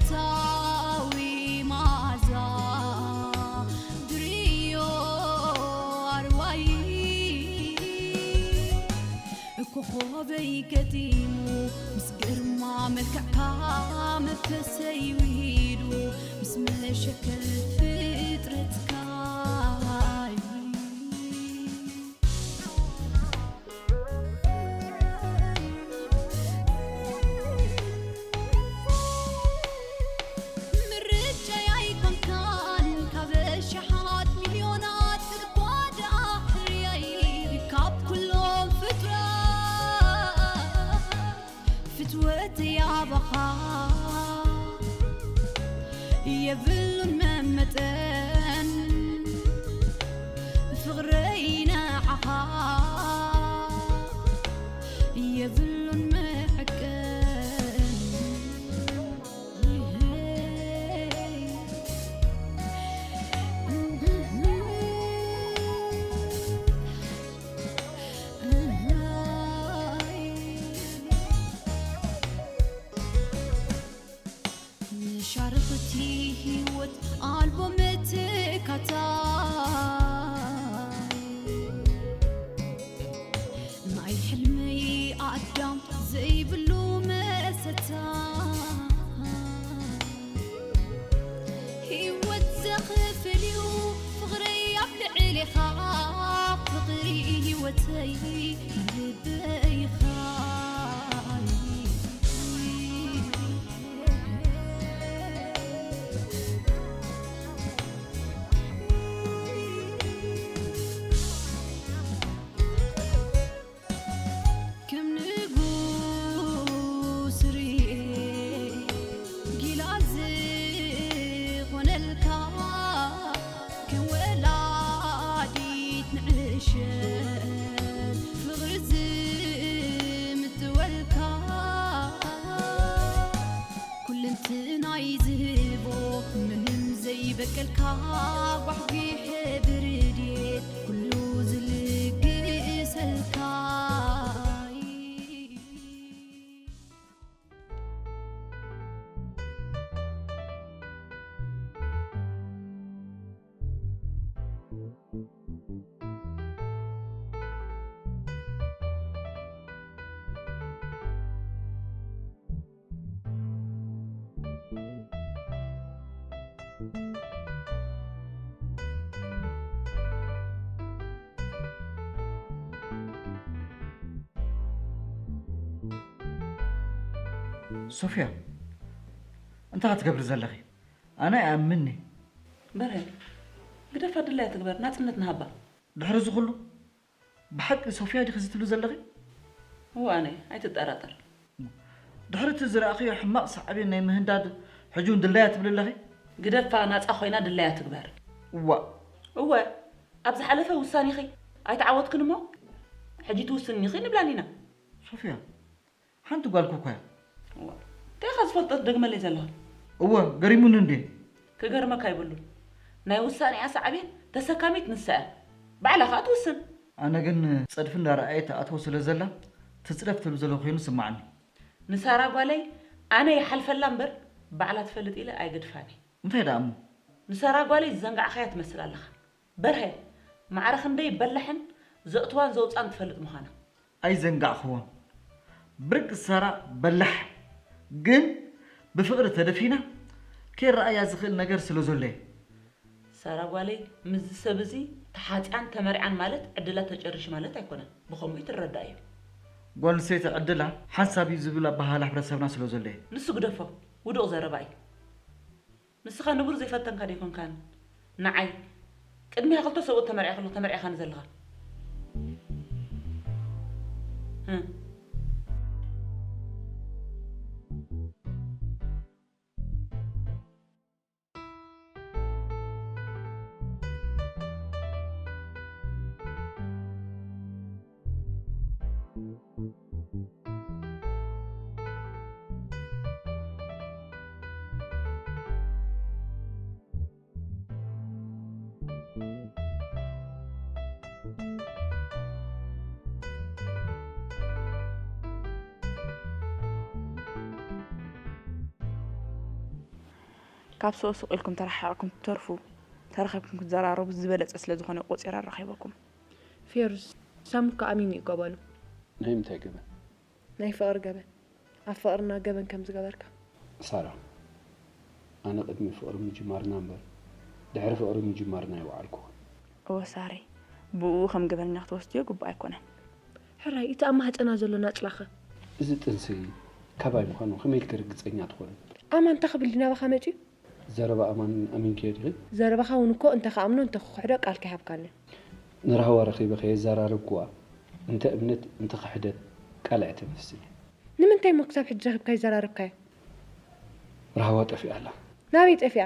ሽታዊ መዓዛ ድርዮ ኣርዋይ ኮኾበይ ገጢሙ ምስ ግርማ መልክዕካ መንፈሰይ ውሂዱ ምስ መሸከል ፍጥረትካ ምርጫይ ኣይኮንካን ካብ ኣሽሓት ሚልዮናት እኳ ደኣ ሕርያይ ካብ ኩሎም ፍጡራት ፍትወተይ ኣባኻ የብሉን መመጠን ፍቕረይ ንዓኻ የብሉን መዐቀን መሻርኽቲ ህይወት ኣልቦ መተካታይ ናይ ሕልመይ ኣዳም ዘይብሉ መሰታ ህይወት ዘኽፍል እዩ ፍቕረይ ኣብ ልዕሌኻ ፍቕሪ ህይወተይ ልበይኻ ከም ንጉስ ርኤ ጊላ ዝኾነልካ ከም ወላዲት ንዕሸል ፍቕሪ ዝምጥወልካ ኩልንትናይ ዝህቦ ምንም ዘይበቀልካ ጓሕጒሐ ብርድየት ኩሉ ዝልግሰልካ ሶፍያ፣ እንታይ ትገብሪ ዘለኺ? ኣነ ኣይኣምንኒ። በርሀ፣ ግደፋ፣ ድላያ ትግበር፣ ናጽነት ንሃባ። ድሕሪ እዚ ኩሉ ብሓቂ ሶፍያ ዲኺ እዚ ትብሊ ዘለኺ? እወ ኣነ፣ ኣይትጠራጠር። ድሕሪ እቲ ዝረኣኽዮ ሕማቕ ሳዕቤን ናይ ምህንዳድ ሕጂ እውን ድላያ ትብሊ ኣለኺ? ግደፋ፣ ናጻ ኮይና ድላያ ትግበር። እዋእ። እወ፣ ኣብ ዝሓለፈ ውሳኔኺ ኣይተዓወትክን እሞ ሕጂ ትውስኒ ኢኺ ንብላ ሊና። ሶፍያ፣ ሓንቲ ጓል እኮ እያ። እዋ፣ እንታይ ኢኻ ዝፈልጦ ትደግመለይ ዘለኻ? እወ፣ ገሪሙኒ እንዴ። ክገርመካ ኣይብሉን። ናይ ውሳኔኣ ሳዕቤን ተሰካሚት ንሳ እያ። ባዕላ ኸኣ ትውስን። ኣነ ግን ጸድፊ እንዳረኣየት ትኣትዎ ስለ ዘላ፣ ትጽደፍ ትብል ዘሎ ኮይኑ ስምዓኒ። ንሳራ ጓለይ ኣነ ይሓልፈላ እምበር፣ ባዕላ ትፈልጥ ኢለ ኣይገድፋን እየ። እንታይ ደኣ እሞ? ንሳራ ጓለይ ዝዘንጋዕካያ ትመስል ኣለኻ። በርሀ፣ ማዕረ ክንደይ በላሕን ዘእትዋን ዘውጻን ትፈልጥ ምዃና። ኣይዘንጋዕክዎን። ብርቂ ሳራ በላሕ፣ ግን ብፍቕሪ ተደፊና ከይረኣያ ዝኽእል ነገር ስለ ዘሎ እየ። ሳራ ጓለይ፣ ምስዚ ሰብ እዚ ተሓጽያን ተመርዕያን ማለት ዕድላ ተጨሪሹ ማለት ኣይኮነን። ብኸምኡ እዩ ትረዳእዮ። ጓል ኣንስተይቲ ዕድላ ሓንሳብ እዩ ዝብል ኣበሃህላ ሕብረተሰብና ስለ ዘሎ እየ። ንሱ ግደፎ፣ ውዱቕ ዘረባ እዩ። ንስኻ ንቡር ዘይፈተንካ ዶ ኣይኮንካን? ንዓይ ቅድሚያ ክልተ ሰብኡት ተመርዒ ከለኹ ተመርዒኻኒ ዘለኻ። እ። ካብ ሱቕ ሱቕ ኢልኩም ተረሓቕኩም ትተርፉ፣ ተረኺብኩም ክትዘራረቡ ዝበለጸ ስለ ዝኾነ ቆጺረ ኣራኺበኩም። ፌሩዝ፣ ሳም እኮ ኣሚኑ እዩ ገበኑ። ናይ ምንታይ ገበን? ናይ ፍቕሪ ገበን። ኣብ ፍቕርና ገበን ከም ዝገበርካ። ሳራ፣ ኣነ ቅድሚ ፍቕሪ ምጅማርና እምበር ድሕሪ ፍቕሪ ምጅማርና ኣይወዓልኩኹን። እወ ሳሪ፣ ብኡ ከም ገበነኛ ክትወስድዮ ግቡእ ኣይኮነን። ሕራይ፣ እቲ ኣብ ማህፀና ዘሎ ናፅላኸ? እዚ ጥንሲ ካባይ ምዃኑ ከመይ ኢልኪ ርግፀኛ ትኾኒ? ኣማን እንታይ ክብል ድዩ ናባኻ መፅዩ? ዘረባ ኣማን ኣሚንክዮ ዲኺ? ዘረባኻ እውን እኮ እንተ ክኣምኖ እንተ ክኽሕዶ ቃል ከይሃብካኒ። ንራህዋ ረኺበ ከየዘራረብክዋ እንተ እምነት እንተ ክሕደት ቃል ኣይተንፍስን እየ። ንምንታይ እሞ ክሳብ ሕጂ ረኺብካ ይዘራረብካዮ? ራህዋ ጠፊኣ ኣላ። ናበይ ጠፊኣ?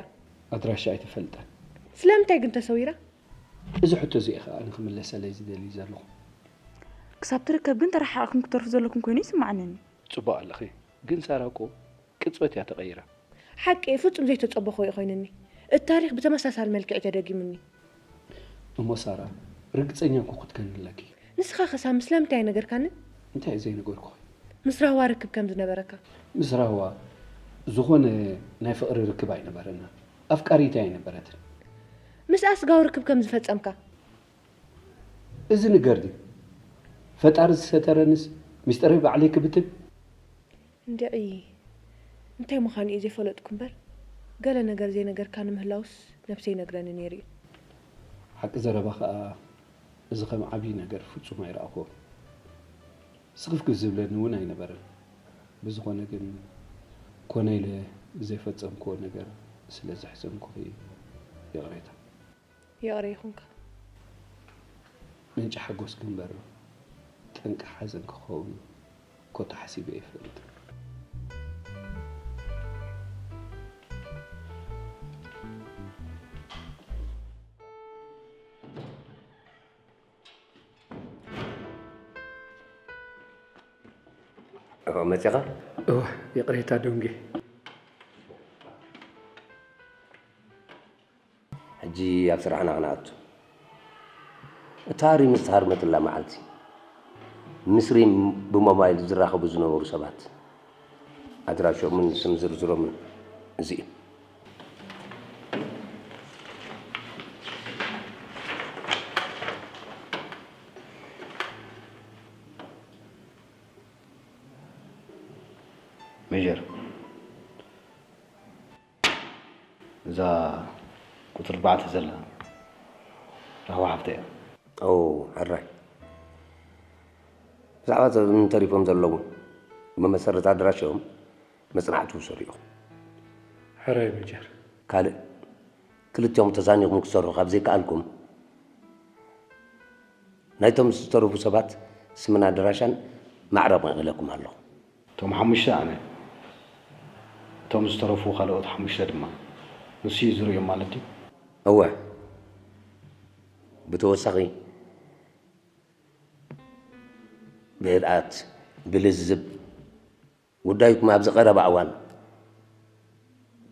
ኣድራሻ ኣይተፈልጠን። ስለምንታይ ግን ተሰዊራ? እዚ ሕቶ እዚ እየ ከዓ ንክምለሰለይ ዝደሊ ዘለኹ። ክሳብ ትርከብ ግን ተረሓቕኩም ክትተርፉ ዘለኩም ኮይኑ ይስማዓንኒ። ፅቡቕ ኣለኺ፣ ግን ሳራ እኮ ቅፅበት እያ ተቐይራ። ሓቂ እዩ፣ ፍጹም ዘይተጸበኹ እዩ ኮይኑኒ። እቲ ታሪኽ ብተመሳሳሊ መልክዕ እዩ ተደጊሙኒ። እሞ ሳራ፣ ርግፀኛ እኮ ክትከኒ ኣለኪ። ንስኻ ኸ ሳሚ ስለምንታይ ኣይነገርካንን? እንታይ እዩ ዘይነገርኩኺ? ምስ ራህዋ ርክብ ከም ዝነበረካ። ምስ ራህዋ ዝኾነ ናይ ፍቕሪ ርክብ ኣይነበረና። ኣፍቃሪተይ ኣይነበረትን። ምስኣ ስጋዊ ርክብ ከም ዝፈጸምካ። እዚ ንገር ድዩ? ፈጣሪ ዝሰተረንስ ሚስጥረይ ባዕለይ ክብትን? እንድዒ እንታይ ምዃኑ እየ ዘይፈለጥኩ እምበር፣ ገለ ነገር ዘይነገርካኒ ምህላውስ ነብሰይ ይነግረኒ ነይሩ እዩ። ሓቂ ዘረባ ኸኣ፣ እዚ ከም ዓብዪ ነገር ፍጹም ኣይረኣኹዎን። ስኽፍክፍ ዝብለኒ እውን ኣይነበረን። ብዝኾነ ግን፣ ኮነ ኢለ ብዘይፈጸምክዎ ነገር ስለ ዘሕዘንኩኺ ይቕሬታ። ይቕረ ይኹንካ። ምንጪ ሓጎስኪ እምበር፣ ጠንቂ ሓዘን ክኸውን ኮታ ሓሲበ ኣይፈልጥን። እወ፣ መጺኻ? እወ፣ ይቕሬታ ዶንጌ። ሕጂ ኣብ ስራሕና ክንኣቱ። እታ ሪም ዝተሃርመትላ መዓልቲ፣ ምስ ሪም ብሞባይል ዝራኸቡ ዝነበሩ ሰባት ኣድራሾምን ስም ዝርዝሮምን እዚ እዩ። ሜጀር፣ እዛ ቁፅሪ ኣርባዕተ ዘላ ራህዋ ሓፍተይ እያ። ኦ፣ ሕራይ። ብዛዕባ እዞም ተሪፎም ዘለዉ መመሰረት ኣድራሾም መፅናዕቲ ውሰዱ ኢኹም። ሕራይ ሜጀር። ካልእ፣ ክልቲኦም ተዛኒኹም ክትሰርሑ ካብ ዘይከኣልኩም፣ ናይቶም ዝተረፉ ሰባት ስምን ኣድራሻን ማዕረ ክእለኩም ኣለኹ። እቶም ሓሙሽተ ኣነ፣ እቶም ዝተረፉ ካልኦት ሓሙሽተ ድማ ንሱ እዩ ዝርእዮም ማለት ድዩ? እወ። ብተወሳኺ፣ ብህድኣት፣ ብልዝብ፣ ጉዳይኩም ኣብዚ ቀረባ እዋን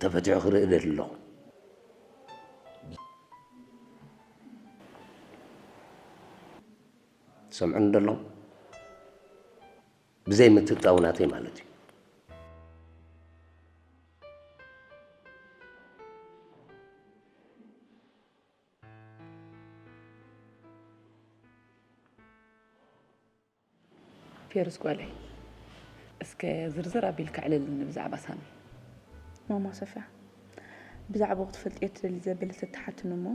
ተፈቲሑ ክርኢ እደሊ ኣለኹ። ትሰምዑኒ ዶ ኣለኹም? ብዘይ ምትእትታው ናተይ ማለት እዩ። ፌሩዝ ጓለይ፣ እስከ ዝርዝር ኣቢልካ ኣዕልልኒ ብዛዕባ ሳሚ። ማማ ሶፍያ፣ ብዛዕባኡ ክትፈልጥዮ ትደሊ ዘበለ ተተሓትኒ እሞ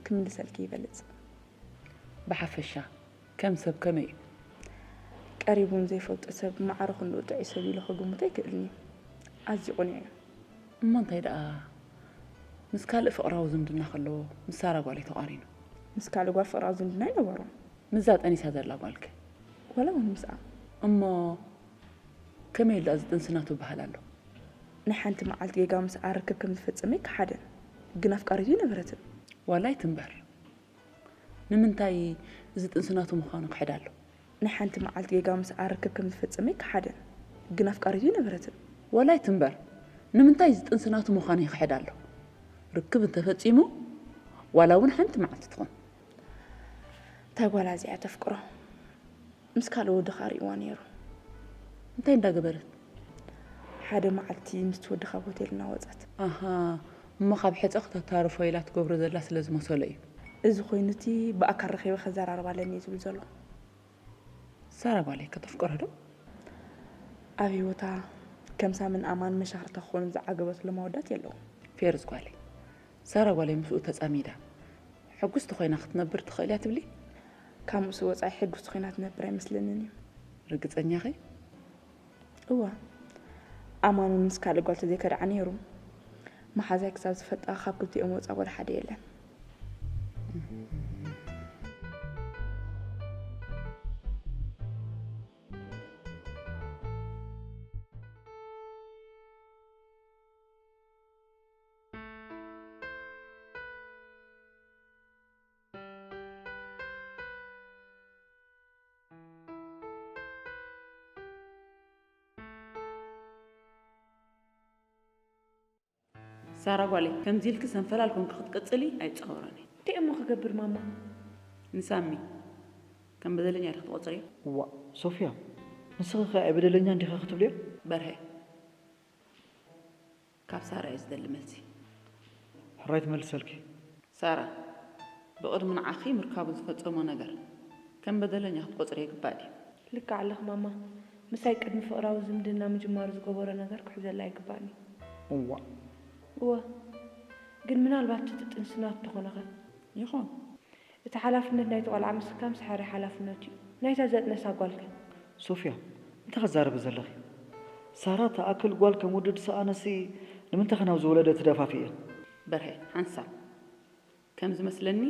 ክምልሰልኪ ይበልጽ። ብሓፈሻ ከም ሰብ ከመይ እዩ? ቀሪቡ ንዘይፈልጦ ሰብ ማዕረ ክንድኡ ጥዑይ ሰብ ኢለ ክግምቶ ኣይክእልን እየ። ኣዝዩ ቅኑዕ እዩ። እሞ እንታይ ደኣ ምስ ካልእ ፍቕራዊ ዝምድና ከለዎ ምስ ሳራ ጓለይ ተቓሪኑ? ምስ ካልእ ጓል ፍቕራዊ ዝምድና ኣይነበሮን። ምስዛ ጠኒሳ ዘላ ጓልከ? ዋላ እውን ምስኣ። እሞ ከመይ ኢሉ ደኣ እዚ ጥንሲ ናቱ ይበሃል ኣሎ? ንሓንቲ መዓልቲ ጌጋ ምስኣ ርክብ ከም ዝፈጸመ ኣይከሓደን። ግን ኣፍቃሪቱ ኣይነበረትን። ዋላ ኣይትንበር። ንምንታይ እዚ ጥንሲ ናቱ ምዃኑ ክሕድ ኣሎ? ንሓንቲ መዓልቲ ጌጋ ምስኣ ርክብ ከም ዝፈጸመ ኣይከሓደን። ግን ኣፍቃሪቱ ኣይነበረትን። ዋላ ኣይትንበር። ንምንታይ እዚ ጥንሲ ናቱ ምዃኑ ይኽሕድ ኣሎ? ርክብ እንተፈጺሙ ዋላ እውን ሓንቲ መዓልቲ ትኹን። እታ ጓል እዚኣ ተፍቅሮ። ምስ ካልእ ወዲ ከኣ ርእይዋ ነይሩ። እንታይ እንዳገበረት? ሓደ መዓልቲ ምስቲ ወዲ ካብ ሆቴል እናወጸት። ኣሃ፣ እሞ ካብ ሕጸ ክተታርፎ ኢላ ትገብሮ ዘላ ስለ ዝመሰሎ እዩ። እዚ ኮይኑ እቲ ብኣካል ረኺበ ከዘራርባ ኣለኒ እዩ ዝብል ዘሎ። ሳራ ጓለይ ከተፍቅሮ ዶ? ኣብ ህይወታ ከም ሳምን ኣማን መሻርክታ ክኾኑ ዝዓገበትሎም ኣወዳት የለውን። ፌርዝ ጓለይ፣ ሳራ ጓለይ ምስኡ ተጸሚዳ ሕጉስቲ ኮይና ክትነብር ትኽእል እያ ትብሊ? ካብ ምስኡ ወጻኢ ሕጉስቲ ኮይና ትነብር ኣይመስለንን እዩ። ርግጸኛ ኸ? እዋ፣ ኣማን እውን ምስ ካልእ ጓል ተዘይከድዓ ነይሩ። መሓዛይ ክሳብ ዝፈልጣ ካብ ክልቲኦም ወፃ ጓል ሓደ የለን። ሳራ ጓለይ፣ ከምዚ ኢልኪ ሰንፈላል ኮንኪ ክትቅጽሊ ኣይጻወሮን እየ። እንታይ እሞ ክገብር ማማ? ንሳሚ ከም በደለኛ ዲኺ ትቆጽርዮ? እዋእ ሶፍያ፣ ንስኺ ኸ ኣይበደለኛን ዲኺ ክትብልዮ? በርሀ፣ ካብ ሳራ እየ ዝደሊ መልሲ። ሕራይ ትመልሰልኪ። ሳራ፣ ብቕድሚ ንዓኺ ምርካቡ ዝፈጸሞ ነገር ከም በደለኛ ክትቆጽርዮ ይግባእ ድዩ? ልክዕ ኣለኺ ማማ። ምሳይ ቅድሚ ፍቕራዊ ዝምድና ምጅማሩ ዝገበሮ ነገር ክሕዘሉ ኣይግባእን እዩ። እዋእ። እወ። ግን ምናልባት እቲ ጥንሲ ናቱ ተኾነ ኸ? ይኹን። እቲ ሓላፍነት ናይቲ ቆልዓ ምስካም ሰሓሪ ሓላፍነቱ እዩ። ናይታ ዘጥነሳ ጓልከ? ሶፍያ፣ እንታይ ክትዛረቢ ዘለኺ? ሳራ ትኣክል ጓል ከም ውድድ ሰኣነሲ ንምንታይ ከ ናብ ዝወለደ ትደፋፍእየን? በርሀ፣ ሓንሳብ። ከም ዝመስለኒ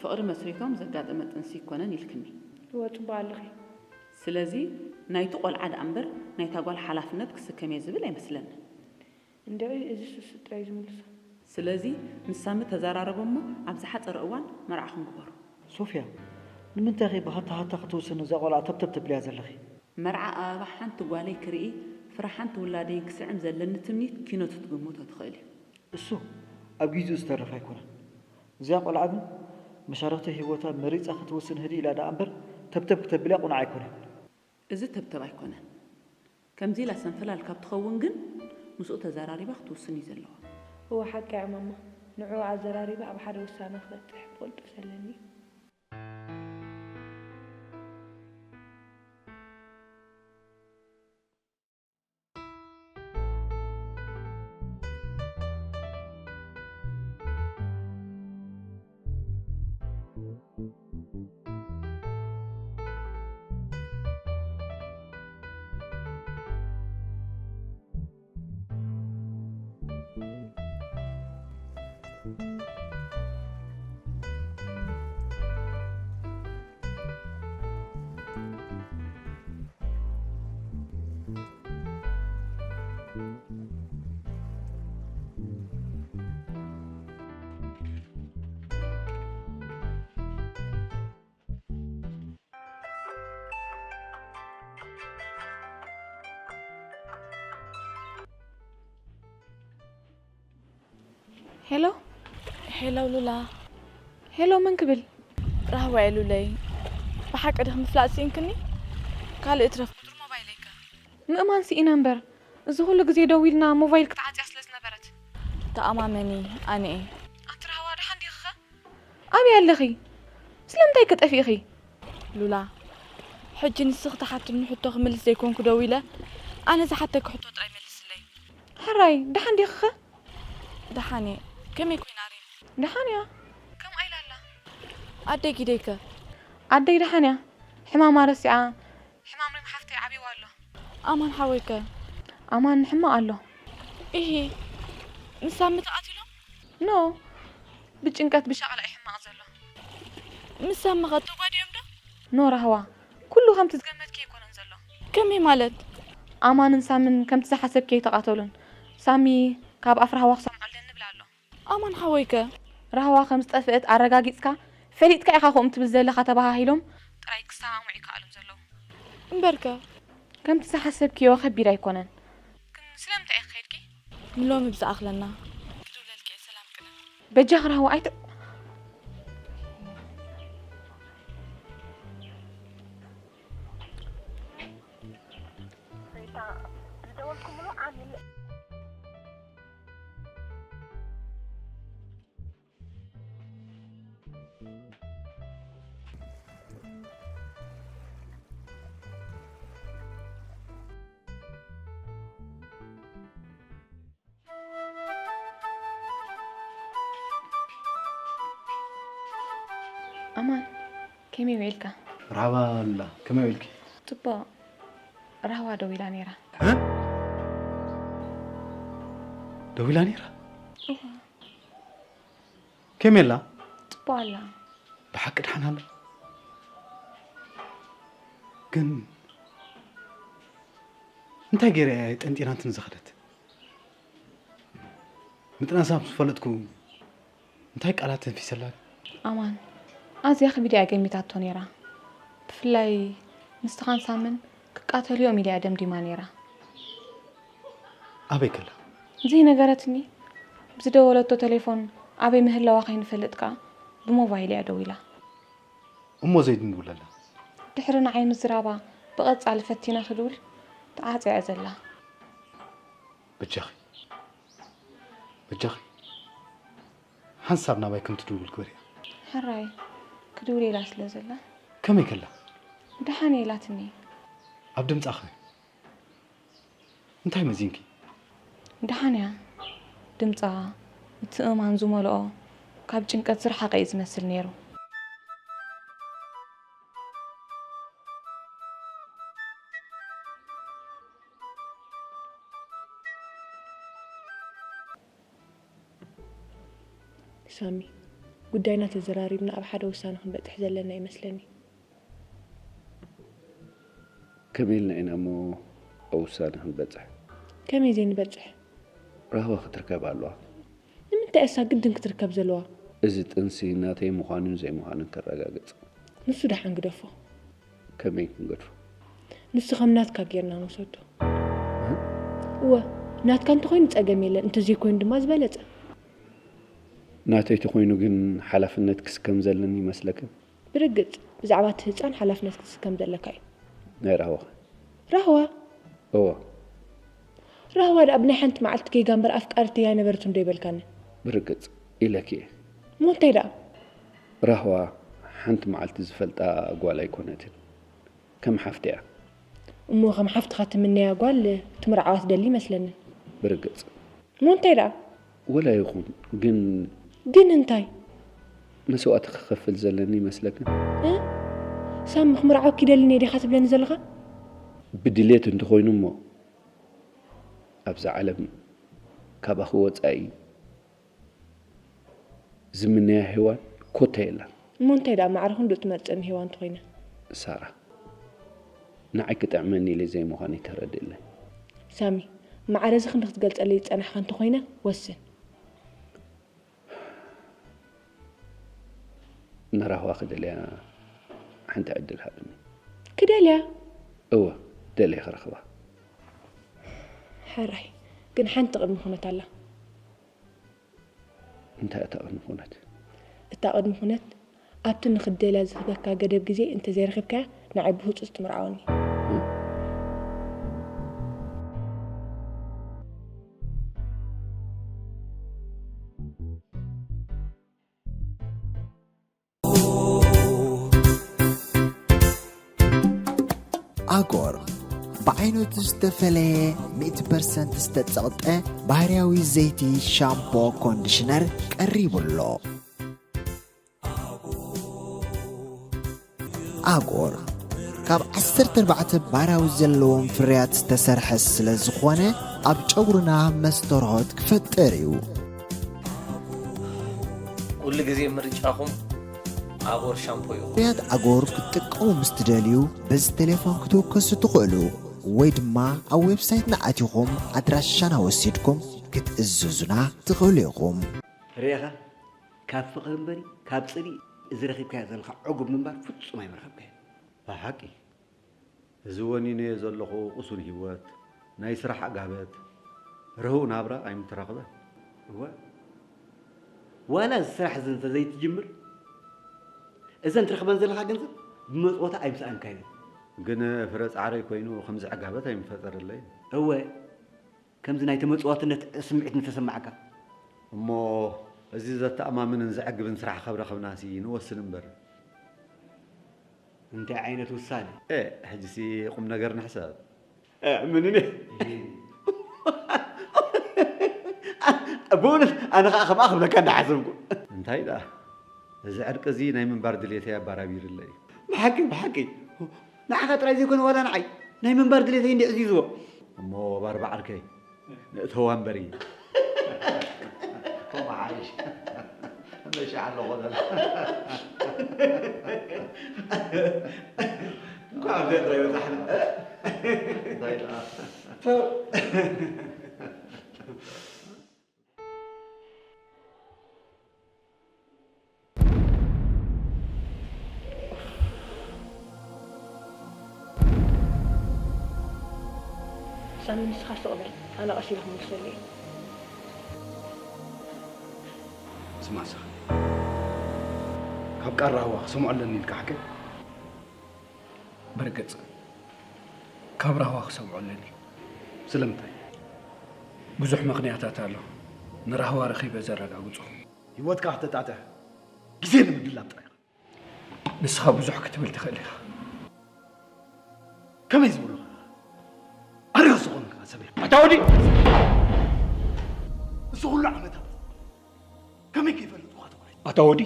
ፍቕሪ መስሪቶም ዘጋጠመ ጥንሲ ይኮነን ኢልክኒ። እወ፣ ጽቡቕ ኣለኺ። ስለዚ ናይቲ ቆልዓ ደኣ እምበር ናይታ ጓል ሓላፍነት ክስከም እየ ዝብል ኣይመስለንን። እንድዒ፣ እዚ ስሱ ጥራይ ዝምልሶ። ስለዚ ምስ ሳሚ ተዘራረቡ እሞ ኣብ ዝሓጸረ እዋን መርዓኹም ግበሩ። ሶፍያ፣ ንምንታይ ኢኺ ብሃታ ሃታ ክትውስኒ እዛ ቆልዓ ተብተብ ተብልያ ዘለኺ? መርዓ ኣበባ ሓንቲ ጓለይ ክርኢ፣ ፍረ ሓንቲ ውላደይን ክስዕም ዘለኒ ትምኒት ኪኖ ትትግምቶ ትኽእል እዩ። እሱ ኣብ ጊዜኡ ዝተረፈ ኣይኮነን። እዚኣ ቆልዓ ግን መሻርኽቲ ህይወታ መሪጻ ክትውስን ህድእ ኢላ ደኣ እምበር ተብተብ ክተብልያ ቁኑዕ ኣይኮነን። እዚ ተብተብ ኣይኮነን። ከምዚ ኢላ ሰንፈላል ካብ ትኸውን ግን ምስኡ ተዘራሪባ ክትውስን እዩ ዘለዋ። እወ ሓቂ እያ ማማ። ንዕኡ ኣዘራሪባ ኣብ ሓደ ውሳነ ክበጽሕ ክቕልጥፍ ዘለኒ እዩ። ሄሎ። ሄሎ ሉላ። ሄሎ፣ መን ክብል? ራህዋ እየ ሉለይ። ብሓቂ ድኺ ምፍላጥ ስኢንክኒ? ካልእ እትረፍ ቁጽሪ ሞባይለይ ከ? ምእማን ስኢነ እምበር፣ እዚ ኩሉ ግዜ ደዊልና ሞባይል ክትዓጽያ ስለ ዝነበረት። ተኣማመኒ፣ ኣነ እየ። ኣቲ ራህዋ፣ ደሓን ዲኺ ኸ? ኣበይ ኣለኺ? ስለምንታይ ከ ጠፊእኺ? ሉላ፣ ሕጂ ንስኺ ትሓትኒ ሕቶ ክምልስ ዘይኮንኩ ደዊለ፣ ኣነ ዝሓተኪ ሕቶ ጥራይ መልስለይ። ሕራይ፣ ደሓን ዲኺ ኸ? ደሓን እየ። ከመይ ኮይና ሪም? ደሓን እያ። ከምኣ ኢላ ኣላ። ኣደይ ጊደይ ከ? ኣደይ ደሓን እያ። ሕማማ ረሲዓ፣ ሕማም ሪም ሓፍተይ ዓብይዋ ኣሎ። ኣማን ሓወይ ከ? ኣማን ሕማቕ ኣሎ። ኢሂ፣ ንሳሚ ተቓቲሎም? ኖ፣ ብጭንቀት ብሻቕላ እዩ ሕማቕ ዘሎ። ምስ ሳሚ ኸ ተጓዲኦም ዶ? ኖ ራህዋ፣ ኩሉ ከምቲ ዝገመትኪ ኣይኮነን ዘሎ። ከመይ ማለት? ኣማንን ሳምን ከምቲ ዝሓሰብኪ ኣይተቓተሉን። ሳሚ ካብ ኣፍ ራህዋ ክሰምዖ ኣለኒ ይብል ኣሎ። ኣማን ሓወይ ከ? ራህዋ ከም ዝጠፍአት ኣረጋጊጽካ፣ ፈሊጥካ ኢኻ ከምኡ ትብል ዘለኻ ተባሃሂሎም ጥራይ ክሰማምዑ ይከኣሉን ዘለዉ። እምበርከ? ከምቲ ዝሓሰብክዮ ከቢድ ኣይኮነን። ግን ስለምንታይ ኢኺ ከይድኪ? ንሎሚ ብዝኣኽለና ክድውለልኪ እየ፣ ሰላም ቅነ። በጃኺ ራህዋ ኣይት-፣ ዝደወልኩምሉ ዓሚል ኣማን፣ ከመይ ውዒልካ? ራባ ኣሉላ፣ ከመይ ውዒልኪ? ጽቡቕ። ራህዋ ደዊላ ነይራ። እ? ደዊላ ነይራ? ከመይ ኣላ? ጽቡቕ ኣላ። ብሓቂ ደሓን ኣላ? ግን እንታይ ገይራ እያ ጠንጢና እንትን ዝኸደት? ምጥናሳ ምስ ፈለጥኩ እንታይ ቃላት ተንፊሰላ? ኣማን፣ ኣዝያ ክቢድ እያ ገሚታቶ ነይራ። ብፍላይ ንስኻን ሳምን ክቃተሉ እዮም ኢላ እያ ደምዲማ ነይራ። ኣበይ ከላ? ዘይነገረትኒ። ብዝደወለቶ ቴሌፎን ኣበይ ምህላዋ ከይንፈልጥ ከኣ ብሞባይል እያ ደዊላ። እሞ ዘይድንጉለላ? ድሕሪ ንዓይ ምዝራባ ብቐጻሊ ፈቲነ ክድውል ተዓጽያ እያ ዘላ። በጃኺ በጃኺ ሓንሳብ ናባይ ከም ትድውል ግበርያ። ሕራይ ክድውል ኢላ ስለ ዘላ። ከመይ ከላ? ደሓን እየ ኢላትኒ። ኣብ ድምጻኸ እንታይ መዚንኪ? ደሓን እያ። ድምጻ ምትእምማን ዝመልኦ ካብ ጭንቀት ዝረሓቐ እዩ ዝመስል ነይሩ። ሳሚ፣ ጉዳይና ተዘራሪብና ኣብ ሓደ ውሳነ ክንበጽሕ ዘለና ይመስለኒ። ከመይ ኢልና ኢና እሞ ኣብ ውሳነ ክንበጽሕ? ከመይ ዘይንበጽሕ? ራህዋ ክትርከብ ኣለዋ። ንምንታይ እሳ ግድን ክትርከብ ዘለዋ? እዚ ጥንሲ ናተይ ምዃኑን ዘይምዃኑን ከረጋግጽ። ንሱ ደሓን ግደፎ። ከመይ ክንገድፎ? ንሱ ከም ናትካ ጌርና ንውሰዶ። እወ፣ ናትካ እንተኾይኑ ጸገም የለን፣ እንተዘይኮይኑ ድማ ዝበለጸ። ናተይ ተኾይኑ ግን ሓላፍነት ክስከም ዘለኒ ይመስለክን? ብርግጽ፣ ብዛዕባ እቲ ህጻን ሓላፍነት ክትስከም ዘለካ እዩ። ናይ ራህዋ ኸ? ራህዋ? እወ። ራህዋ ደኣ ብናይ ሓንቲ መዓልቲ ጌጋ እምበር ኣፍቃሪተይ ኣይነበረትን ዶ ኣይበልካንን? ብርግጽ፣ ኢለኪ እየ። እሞ እንታይ ደኣ? ራህዋ ሓንቲ መዓልቲ ዝፈልጣ ጓል ኣይኮነትን። ከም ሓፍቲ እያ። እሞ ከም ሓፍትኻ ትምነያ ጓል ትምርዓዋ ትደሊ ይመስለኒ። ብርግጽ። እሞ እንታይ ደኣ? ወላ ይኹን፣ ግን ግን እንታይ? መስዋእቲ ክኸፍል ዘለኒ ይመስለክን? እ? ሳሚ፣ ክምርዓወኪ ይደሊ እየ ዲኻ ትብለኒ ዘለኻ? ብድሌት እንተኾይኑ እሞ፣ ኣብዛ ዓለም ካባኺ ወጻኢ ዝምነያ ሄዋን ኮታ የላን። እሞ እንታይ ደኣ ማዕረ ክንድኡ ትመርጸኒ ሄዋን እንተኾይነ? ሳራ፣ ንዓይ ክጥዕመኒ ኢለ ዘይምዃነይ ተረድእለይ። ሳሚ፣ ማዕረ እዚ ክንዲ ክትገልጸለይ ዝጸናሕካ እንተኾይነ ወስን። ንራህዋ ክደልያ ሓንቲ ዕድል ሃብኒ። ክደልያ? እወ፣ ደልየ ክረኽባ። ሕራይ፣ ግን ሓንቲ ቅድሚ ኩነት ኣላ። እንታይ እታ ቅድሚ ኩነት? እታ ቅድሚ ኩነት ኣብቲ ንኽትደልያ ዝህበካ ገደብ ግዜ እንተዘይረኺብካያ ንዓይ ብህጹጽ ትምርዓወኒ። ኣጎር ብዓይነቱ ዝተፈለየ ሚእቲ ፐርሰንት ዝተጸቕጠ ባህርያዊ ዘይቲ ሻምፖ ኮንዲሽነር ቀሪቡ ኣሎ። ኣጎር ካብ ዓሰርተ ኣርባዕተ ባህርያዊ ዘለዎም ፍርያት ዝተሰርሐ ስለ ዝኾነ ኣብ ጨጉርና መስተርሆት ክፈጥር እዩ። ኩሉ ግዜ ምርጫኹም ኣጎር ሻምፖ ይኹን። ፍርያት ኣጎር ክትጥቀሙ ምስ ትደልዩ በዚ ቴሌፎን ክትውከሱ ትኽእሉ ወይ ድማ ኣብ ዌብሳይትና ኣቲኹም ኣድራሻና ወሲድኩም ክትእዝዙና ትኽእሉ ኢኹም። ርኢኻ ካብ ፍቕሪ እምበሪ ካብ ጽልኢ እዚ ረኺብካዮ ዘለኻ ዕጉብ ምንባር ፍጹም ኣይምረኸብካዮን። ብሓቂ እዚ ወኒነዮ ዘለኹ ቁሱን ሂወት ናይ ስራሕ ዕጋበት ርህው ናብራ ኣይምተረኽበን። እወ ዋላ እዚ ስራሕ እዚ እንተዘይትጅምር እዘን ትረኽበን ዘለኻ ገንዘብ ብመጽወታ ኣይምሰኣንካዮን። ግን ፍረ ጻዕረይ ኮይኑ ከምዚ ዕጋበት ኣይምፈጠረለይን። እወ ከምዚ ናይ ተመጽዋትነት ስምዒት ምተሰማዓካ። እሞ እዚ ዘተኣማምንን ዘዕግብን ስራሕ ካብ ረኸብናሲ ንወስን እምበር። እንታይ ዓይነት ውሳነ? እ፣ ሕጂሲ ቁም ነገር ንሕሰብ። እ፣ ምንነ? ብእውነት ኣነ ኸዓ ከምኣ ክብለካ እንዳሓሰብኩ። እንታይ ደኣ፣ እዚ ዕርቂ እዚ ናይ ምንባር ድሌተይ ኣባራቢርለይ እዩ። ብሓቂ፣ ብሓቂ። ንዓኻ ጥራይ ዘይኮነ ዋላ ንዓይ ናይ ምንባር ድሌተይ እንዲ ዕዚዝዎ። እሞ ባርባ ዓርከይ፣ ንእተዋ እምበሪ። ከምኡ ሓይሽ። እመሻ ኣለኹ በል። እንኳዕ ኣብዚኣ ጥራይ በጻሕና። እንታይ ደኣ? ሳሚ፣ ንስኻ ስቕ በል፣ ኣነ ቀስ ኢለ ክምልሰሉ እየ። ስማዕ እስኻ፣ ካብ ቃል ራህዋ ክሰምዖ ኣለኒ ኢልካ ሓቀይ? በርግጽ ካብ ራህዋ ክሰምዖ ኣለኒ። ስለምንታይ? ብዙሕ ምኽንያታት ኣሎ ንራህዋ ረኺበ ዘረጋግጾ። ህይወትካ ክተጣጥሕ ግዜ ንምድላብ ጥራይ ኢኻ። ንስኻ ብዙሕ ክትብል ትኽእል ኢኻ። ከመይ ዝበሉኻ ኣረጋሲ ዝኾንካ ሰብ ኢኻ። ኣታ ወዲ! እዚ ኩሉ ዓመታት ከመይ ከይፈለጥኩኻ ተኾይኑ? ኣታ ወዲ!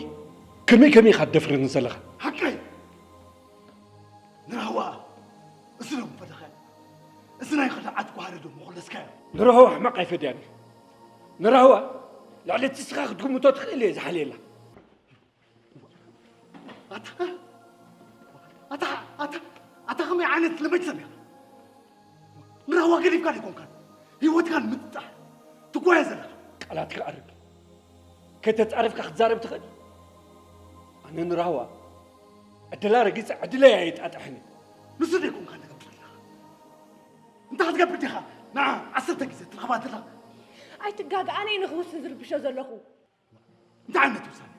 ከመይ ከመይ ኢኻ ትደፍረኒ ዘለኻ? ሓቀይ! ንራህዋ እዚ ዶ ምፈደኸ? እዚ ናይ ኸዳዓት ጓህሪ ዶ ምኹለስካዮ? ንራህዋ ሕማቕ ኣይፈድያን እየ። ንራህዋ ልዕሊ እቲ ንስኻ ክትግምቶ ትኽእል እየ ዝሓልየላ። ኣታ ኣታ ኣታ ኣታ ከመይ ዓይነት ለመጅ ሰብ ኢኻ? ንራህዋ ገዲፍካ ዶ ኣይኮንካን ህይወትካ ንምጥጣሕ ትጓየ ዘለኻ? ቃላትካ ኣርግ። ከይተጻረፍካ ክትዛረብ ትኽእል? ኣነ ንራህዋ ዕድላ ረጊጸ ዕድለይ ኣየጣጥሕን እየ። ንሱ ዶ ኣይኮንካን ተገብር ዘለኻ? እንታይ ክትገብር ዲኻ ንዓ ዓሰርተ ግዜ ትረኽባ ዘለኻ? ኣይትጋገ፣ ኣነ እየ ንኽውስን ዝርብሾ ዘለኹ። እንታይ ዓይነት ውሳነ?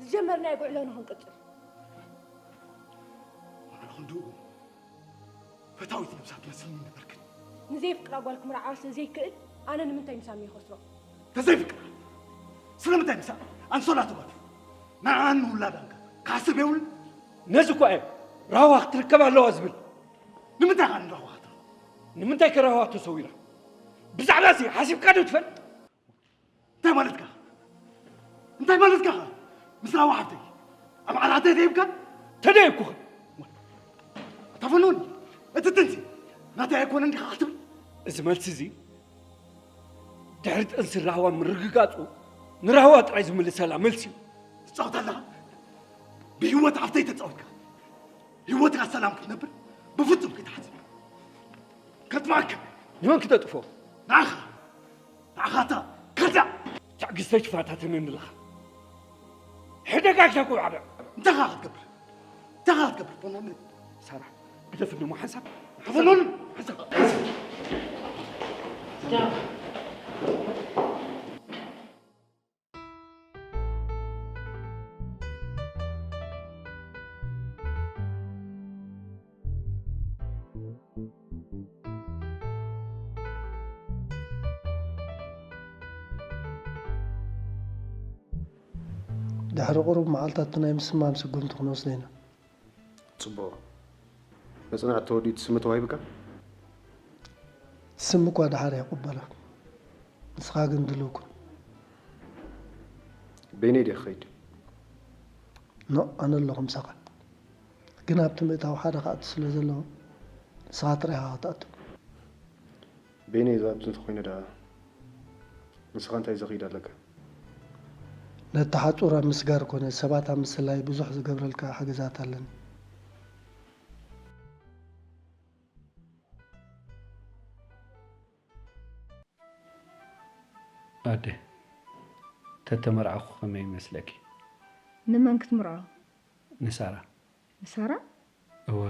ዝጀመርናዮ ጉዕዞ ንኽንቅጽል። ማዕረ ክንድኡ ፈታዊት ነብሳ ትመስልኒ ነበርክን። ንዘየፍቅራ ጓል ክምርዓዋ ስለ ዘይክእል ኣነ ንምንታይ ንሳሚ ይኸስሮ? ተዘይፍቅራ ስለምንታይ ምሳ ኣንሶላ ተጓቱ ንዓን ንውላዳን ከ ክሓስብ የብሉን? ነዚ እኳ እየ ራህዋ ክትርከብ ኣለዋ ዝብል። ንምንታይ ኸ ንራህዋ ክትረኽባ? ንምንታይ ከ ራህዋ ተሰዊራ? ብዛዕባ እዚ ሓሲብካ ዶ ትፈልጥ? እንታይ ማለትካ? እንታይ ማለትካ? ምስ ራህዋ ሓፍተይ ኣብ ዓራተይ ደይብካ? ተደይብኩኻ። ኣታ ፈኖኒ፣ እቲ ጥንሲ ናተይ ኣይኮነን ዲኻ ክትብል? እዚ መልሲ እዚ ድሕሪ ጥንሲ ራህዋ ምርግጋጹ ንራህዋ ጥራይ ዝምልሰላ መልሲ እዩ። ትጻወት ኣለኻ። ብህይወት ሓፍተይ ተጻዊትካ። ህይወትካ ሰላም ክትነብር ብፍጹም ከይትሓስብ። ከጥፍኣካ። ንመን ክተጥፎ? ንዓኻ። ንዓኻ እታ ከልዳ። ትዕግስተይ ትፈታተነኒ ኣለኻ። ሕደጋግሻ እኮ ዓበ። እንታይ ኸኣ ክትገብር? እንታይ ኸኣ ክትገብር? ፈኖኒ። ሳራ፣ ግደፍኒ እሞ ሓንሳብ። ፈኖኒ። ሓንሳብ። ድሕሪ ቁሩብ መዓልታት ናይ ምስማም ስጉምቲ ክንወስድ ኢና። ጽቡቕ። መጽናዕቲ ተወዲኡ እቲ ስሚ ተዋሂቡካ? ስም እኳ ደሓር ይቕበሎ። ንስኻ ግን ድልው ኩን። በይነይ ድየ ክኸይድ? ኖእ፣ ኣነ ኣለኹ ምሳኻ። ግን ኣብቲ ምእታው ሓደ ክኣቱ ስለ ዘለዎ ንስኻ ጥራይ ኢኻ ክትኣቱ። በይነይ ዝኣቱ እንተኾይነ ደኣ ንስኻ እንታይ ዘኽይድ ኣለካ? ነቲ ሓጹር ኣብ ምስጋር ኮነ ሰባት ኣብ ምስላይ ብዙሕ ዝገብረልካ ሓገዛት ኣለኒ። ኣደ፣ ተተመርዓኹ ከመይ ይመስለኪ? ንመን ክትምርዖ? ንሳራ። ንሳራ? እወ፣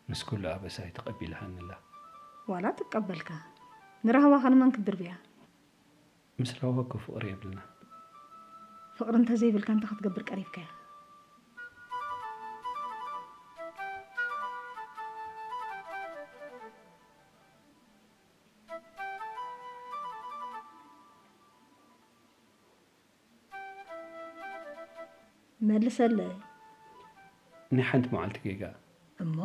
ምስ ኩሉ ኣበሳይ ተቐቢላሃኒ ኣላ። ዋላ ትቀበልካ። ንራህዋ ከ ንመን ክትድርብያ? ምስ ራህዋ እኮ ፍቕሪ የብልናን። ፍቕሪ እንተዘይብልካ እንታይ ክትገብር ቀሪብካያ? መልሰለይ። ናይ ሓንቲ መዓልቲ ጌጋ። እሞ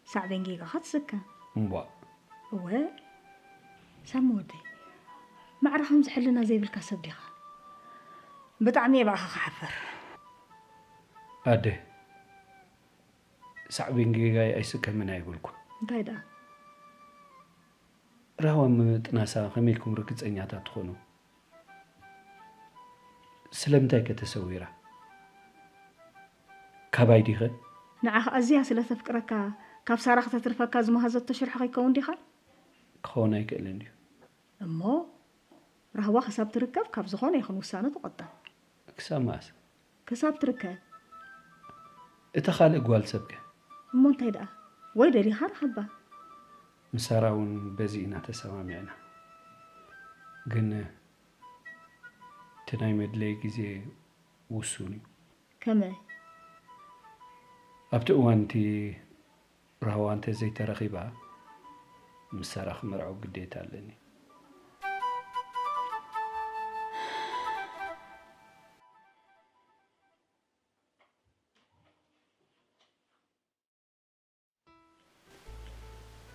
ሳዕቤን ጌጋኻ ትስከም። እምቧእ። እወ ሳሚ ወደይ፣ ማዕረ ከምዚ ሕልና ዘይብልካ ሰብ ዲኻ? ብጣዕሚ እየ ብኣኻ ክሓፍር። ኣደ፣ ሳዕቤን ጌጋይ ኣይስከምን ኣይበልኩን። እንታይ ደኣ? ራህዋ ምጥናሳ ከመይ ኢልኩም ርግጸኛታት ትኾኑ? ስለምንታይ ከ ተሰዊራ? ካባይ ዲኸ? ንዓኻ ኣዝያ ስለ ተፍቅረካ ካብ ሳራ ክተትርፈካ ዝመሃዘቶ ሽርሒ ከይከውን ዲኻ? ክኸውን ኣይክእልን እዩ። እሞ ራህዋ ክሳብ ትርከብ ካብ ዝኾነ ይኹን ውሳነ ትቆጠብ። ክሳብ መኣስ? ክሳብ ትርከብ። እታ ካልእ ጓል ሰብከ? እሞ እንታይ ደኣ? ወይ ደሊኻ ርኸባ። ምስ ሳራ እውን በዚ ኢና ተሰማሚዕና። ግን እቲ ናይ መድለዪ ግዜ ውሱን እዩ። ከመይ? ኣብቲ እዋን እቲ ራህዋ እንተ ዘይተረኺባ፣ ምስ ሳራ ክምርዓው ግዴታ ኣለኒ።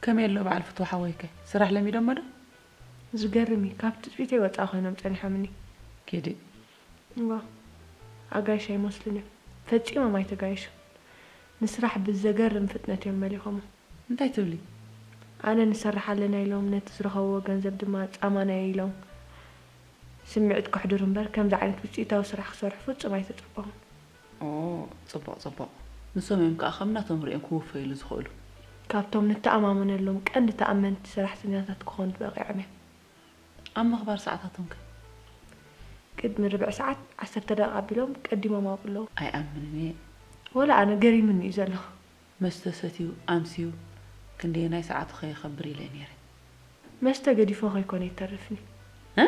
ከመይ ኣሎ በዓል ፍትው ሓወይከ? ስራሕ ለሚዶሞ ዶ? ዝገርም እዩ፣ ካብ ትጽቢተይ ወጻኢ ኮይኖም ጸኒሖምኒ። ኪዲ። እዋ፣ ኣጋይሽ ኣይመስሉን እዮም። ፈጺሞም ኣይተጋየሹን። ንስራሕ ብዘገርም ፍጥነት እዮም መሊኾሞ። እንታይ ትብሊ? ኣነ ንሰርሕ ኣለና ኢሎም፣ ነቲ ዝረኸብዎ ገንዘብ ድማ ጻማና እዩ ኢሎም። ስምዒት ከሕድሩ እምበር፣ ከምዚ ዓይነት ውጽኢታዊ ስራሕ ክሰርሑ ፍጹም ኣይተጸበኹን። ኦ፣ ጽቡቕ፣ ጽቡቕ። ንሶም እዮም ከኣ ከም ናቶም ርእዮም ክውፈዩሉ ዝኽእሉ። ካብቶም ንተኣማመነሎም ቀንዲ ተኣመንቲ ሰራሕተኛታት ክኾኑ በቒዖም እዮም። ኣብ ምኽባር ሰዓታቶም ከ? ቅድሚ ርብዒ ሰዓት ዓሰርተ ደቂቕ ኣቢሎም ቀዲሞም ኣብኡ ኣለዉ። ኣይኣምንን እየ። ወላ ኣነ ገሪሙኒ እዩ ዘሎ። መስተ ሰትዩ ኣምስዩ ክንደየናይ ሰዓቱ ከየኸብር ኢለ ነይረ። መስተ ገዲፎ ከይኮነ ይተርፍኒ። እ?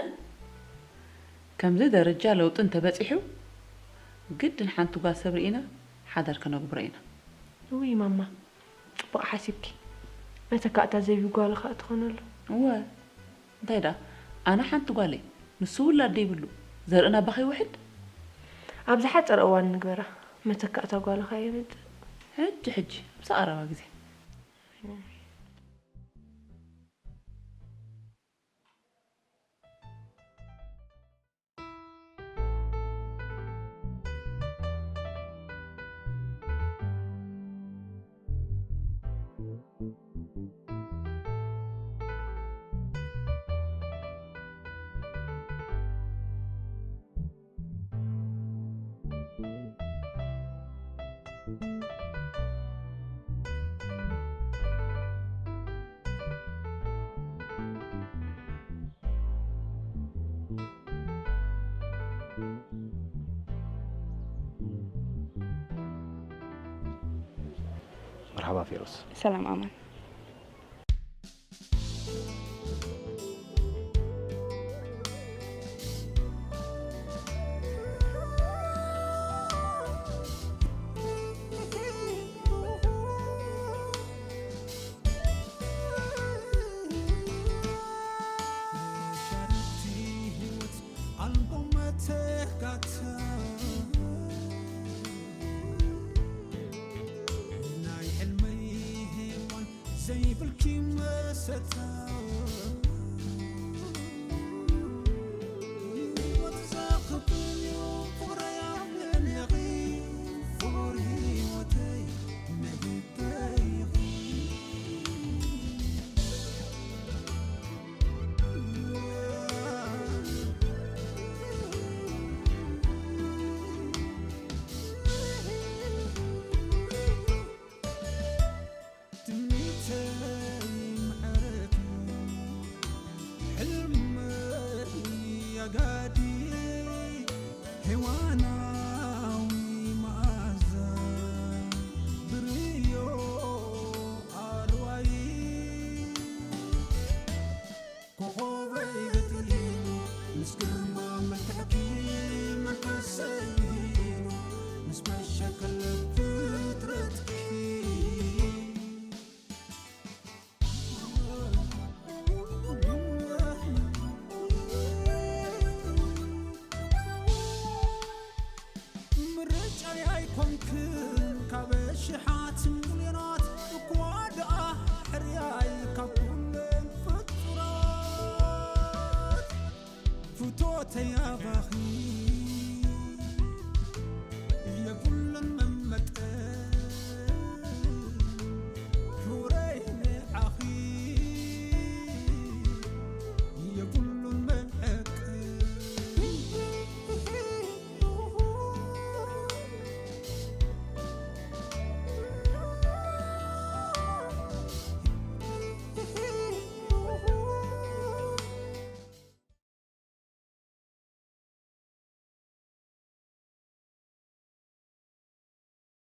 ከምዚ ደረጃ ለውጢ እንተበጺሑ ግድን ሓንቲ ጓል ሰብ ርኢና ሓዳር ከነግብሮ ኢና። እውይ ማማ ጽቡቕ ሓሲብኪ። መተካእታ ዘይብሉ ጓል ከኣ ትኾነሉ። እወ እንታይ ደኣ ኣነ ሓንቲ ጓለይ ንሱ ውላድ ደይብሉ ዘርእና ኣባ ከይውሕድ ኣብ ዝሓጸረ እዋን ንግበራ። መተካእታ ጓል ከኣ የምጽእ። ሕጂ ሕጂ ምስ ኣቐረባ ግዜ። መርሓባ ፌሮስ። ሰላም ኣማን።